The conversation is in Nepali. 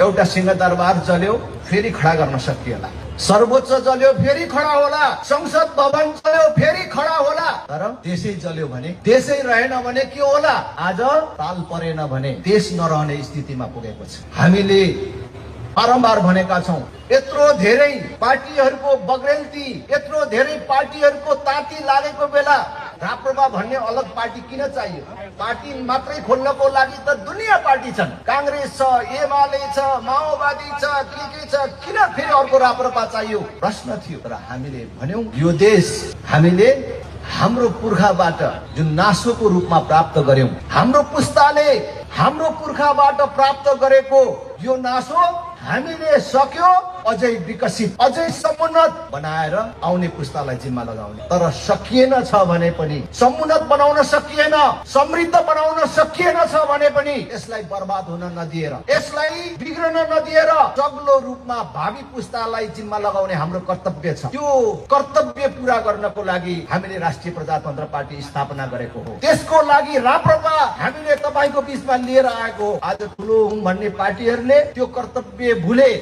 एउटा सिंहदरबार जल्यो फेरि खडा गर्न सकिएला, सर्वोच्च जल्यो फेरि खडा होला, संसद भवन जल्यो फेरि खडा होला। तर देशै जल्यो भने, देशै रहेन भने के होला? आज ताल परेन भने देश नरहने स्थितिमा पुगेको छ। हामीले बारम्बार भनेका छौं, यत्रो धेरै पार्टीहरूको बग्रेलती, यत्रो धेरै पार्टीहरूको ताती लागेको बेला राप्रपा भन्ने अलग पार्टी किन चाहियो? पार्टी मात्रै खोल्नको लागि त दुनिया पार्टी छन्, कांग्रेस छ, एमाले छ, माओवादी छ, के छ, किन फेरि अर्को राप्रपा चाहियो? प्रश्न थियो। तर हामीले भन्यौं यो देश हामीले हाम्रो पुर्खाबाट जुन नासोको रूपमा प्राप्त गर्यौं, हाम्रो पुस्ताले हाम्रो पुर्खाबाट प्राप्त गरेको यो नासो हामीले सक्यो अझै विकसित, अझै समुन्नत बनाएर आउने पुस्तालाई जिम्मा लगाउने। तर सकिएन छ भने पनि, समुन्नत बनाउन सकिएन, समृद्ध बनाउन सकिएन छ भने पनि यसलाई बर्बाद हुन नदिएर, यसलाई बिग्रन नदिएर सग्लो रूपमा भावी पुस्तालाई जिम्मा लगाउने हाम्रो कर्तव्य छ। त्यो कर्तव्य पूरा गर्नको लागि हामीले राष्ट्रिय प्रजातन्त्र पार्टी स्थापना गरेको हो। त्यसको लागि राप्रपा हामीले तपाईको बीचमा लिएर आएको। आज ठुलो हुँ भन्ने पार्टीहरूले त्यो कर्तव्य भुले।